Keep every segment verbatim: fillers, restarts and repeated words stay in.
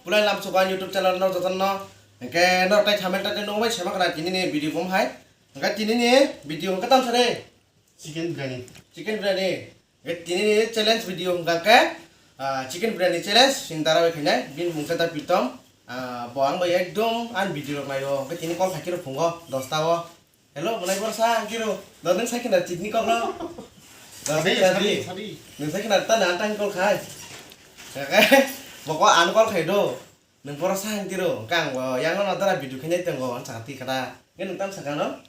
Kulai lam suka YouTube channel no jotono. Hingke no tai thamen tai nung bai sema kana tini ni video bom hai. Hingke tini ni video hingke tam sare. Chicken biryani. Chicken biryani. Hingke tini ni challenge video hingke, ah, chicken biryani challenge sing dara bai khainai. Bin mungsa ta Pritom. Ah, bo ang bai ekdom an video rok naio. Hingke tini call khaikhe rok phungo dosta o. Hello, bunai borsa, ang kiro. Dodeng sai kena chitni kok lo. Dodeng Sabi, sai sabi, kena sabi. Nung sai kena ta na tang kol khai. Kaka, boko an kol khai do. Nung borsa ang kiro. Kang bo, yang no dara video khenai tong go, an sakati kata. Ngen nung tam sakano?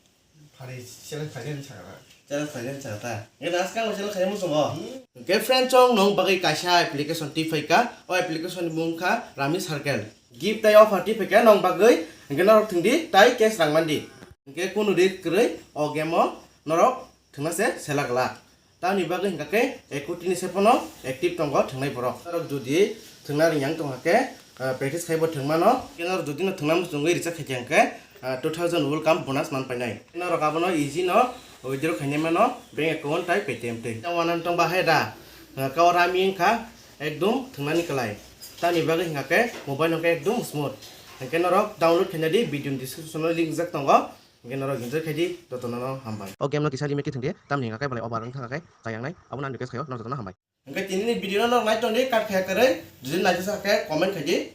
Phari challenge khajen sakara. Challenge khajen sakata. Ngen as kang challenge khajen musungo. Hmm. Hingke friend chong nong bagwi kaisa application twi phaika. O application ni mung kha Rummy Circle. Gift tai offer twi phaika nong bagwi. Hingke norok thwngdi tai cash rang mandi. Hingke kunu ri kwrwi o game o norok thwngna se sela glak. Tamni bagwi hingka khe ekoti ni se phano active tongo thwngnai borok. Norok jodi thwngna ring yang tongkha khe, ah, practice khaibo thwng mano. Hingke norok jodi no thwngna muchungwi recheck khai khe hingke, ah, two thousand welcome bonus man painai. Norok abono easy no withdraw khainai mano bank account tai Paytm twi. Tamo wanan tong bahai da, ah, kau Rummy wngkha ekdom thwngnani kwlai. Tamni bagwi hingka khe mobile hingke ekdom smooth. Hingke norok download khaina di video ni description o link jak tongo. Hingke norok enjoy khaidi, jotono no hambai. O game no kisa remake khe thwngdi, tamni hingka khe belai over wngkha khe chayang nai, abono ang request khaio, norok jotono hambai. Hingke tini ni video no norok nai tongdi, cut khaya kwrwi, jodi naithosa khe comment khaidi.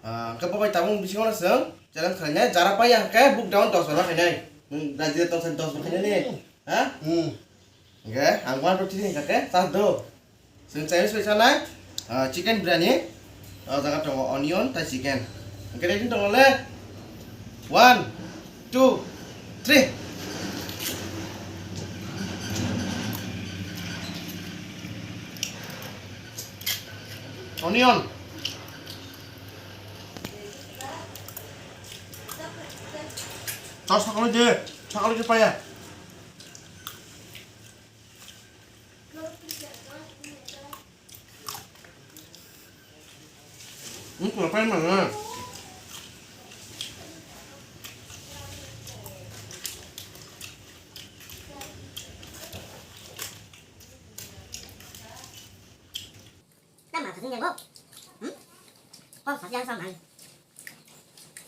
Ah, hingke bo bai tabuk bisingo no chwng challenge khlainai, jara paiya hingke buk down dos bar ma khainai. Nwng raji tong sani dos bar khainai ni, ha? Hmm. Hingke ang one, two, three hingka khe char do. Chwng Chinese bai sanai, ah, chicken biryani. O jaga tongo onion tai chicken. Hingke ready tongo le. One, two, three. Onion. Char sakalo je, sakalo je paya. Hmm, ngapain mana? Nama kasih jago? Hmm? Kok kasih yang sama?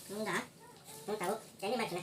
Enggak. Enggak tahu. Jadi macam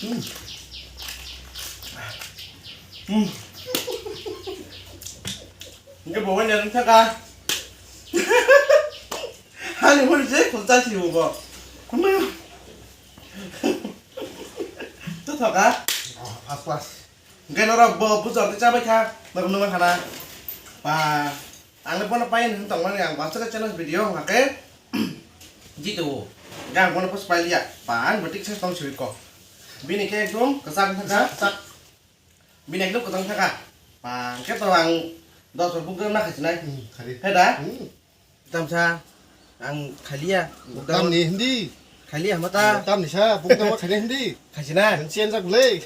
Hmm. Hmm. Hingke bo wngya wng thaka. Ani hwn se khulta si bo. Amayo. To thoka. Oh, pas pas. Hingke norok bo bujor ni chabai kha. Norok numa khana. Pa. Ang le bono pai hwn tongmani ang bahasa channel video hake jitu. Hingke ang bono post pai liya. Pa ang bo tik se tong sibiko. Bini khe ekdom kwchak thaka. Kwchak. Bini ekdom kwchang thaka. Pa hingke to ang dos bor buk ma khasinai. Hmm, khari. He da? Hmm. Tamsa ang khaliya. Tamni hindi. Khaliya hama ta. Tamni sa, buk ma khani hindi. Khasinai. Sian jak le.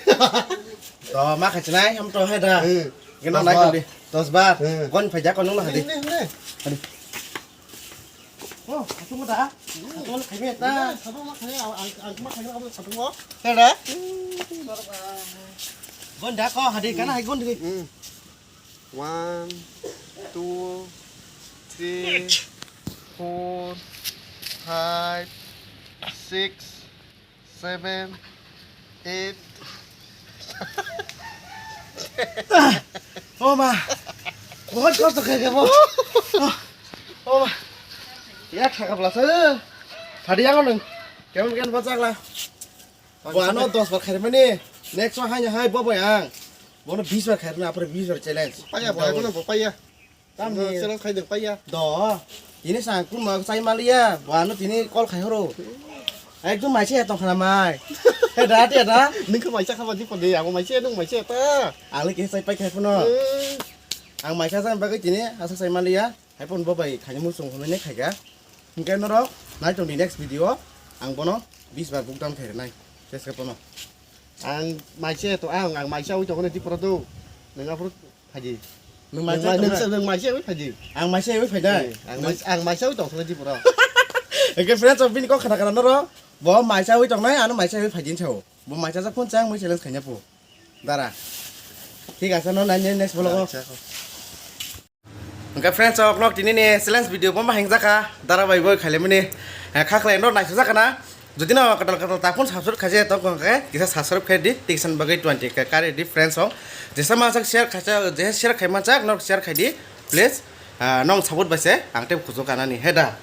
To ma khasinai ham to he da. Eh, geno dos nai bar. Tongdi. Dos bar. Eh. Kon phaja kon nung na hadi. Hindi, hindi. Hadi. Oh, atung da. Atung khaimi ta. Hindi, sabo ma khani, ang, ang ma khani, abo sabo mo. He da? Gon da ko hadi kana hai gon di. Hmm. One, two, three, four, five, six, seven, eight. Oh ma. Bahut kosto khai khe bo. Oh ma. Ya thaka bla sa. Thadi yang nung. Kemon ken bachak la. Bo ano dos bar kharimani. Next one hai hai bo bo yang. Bono bis bar khairokna, apore bis bar challenge. Paya, bo, bono bo paya. Tamni challenge khai de paya. Do. Tini sang kun ma chai maliya, bo ano tini call khai horo. Ekdom maise tong khana mai. He da, te da. Ningkhe maise khaba di pade, abo maise, nung maise ta. Ang le kisa chai pai khai phuno. Eh. Ang maise jang bagwi tini asa chai maliya. Hai pon bo bai khaini muchung hwnwi nai khaikha. Hinkhe norok nai tongdi next video o ang bono bis bar bukdam khairwnai. Ses khe bono. Ang maise to ang, ang maise ui tongkha Tripura do. Nang aphuru phaidi. Nwng maise ui tongkha? Nwng maise ui phaidi. Ang maise ui phaidai. Eh, ang maise, ang maise ui tongkha Tripura. Hinkhe friends of bini kok khana khana norok. Bo maise ui tongnai, ano maise ui phaidi sao. Bo maise jak phun chang mui challenge khaina po. Dara. Thik ase no nai next vlog o. Acha. Hwnkhe friends, o vlog tini ni challenge video bo ma heng jaka, dara bai bo khaile mani, eh, kha khlai no naisuk jaka na, jodi no katal katal ta phone subscribe khaje to hwnkhe kisa subscribe khai di, tei kisa bagwi twenty K kari di friends o, jesa mansak share khaisa, je share khai mansak no share khai di, please, ah, nong support bai se ang tei kuchuk kanani he da.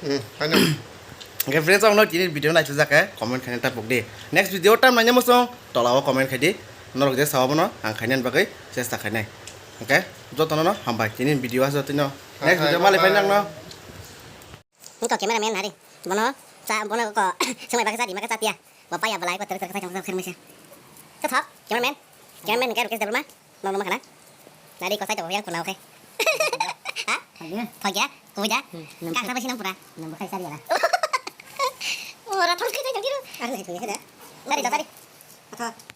Hmm, ano. Hwnkhe friends, ang no tini video naisuk jaka, comment khai ta pok di, next video tam naina musong tola o comment khai di, norok je sawa bono ang khaina bagwi chesta khainai. Hwnkhe jotono no hambai tini video aso tino. Next video malai phai nang no. Wngkha cameraman hari. Bono cha bono ko swngai bagwi cha di ma cha tiya. Bo paya belai ko terus terus khaisa khaisa khaisa. Kathok cameraman. Cameraman hwnkhe Rukesh Debbarma. Nong nong khana. Nari ko sai to yang kunau khe. Ha? Thokya. Thokya. Kuida. Hmm, nang kang thok. Sa basi nang pura. Nang bukai sari ala. Ora thok khe jang kiru. Ang nai thokya da. Sari da sari. Kathok.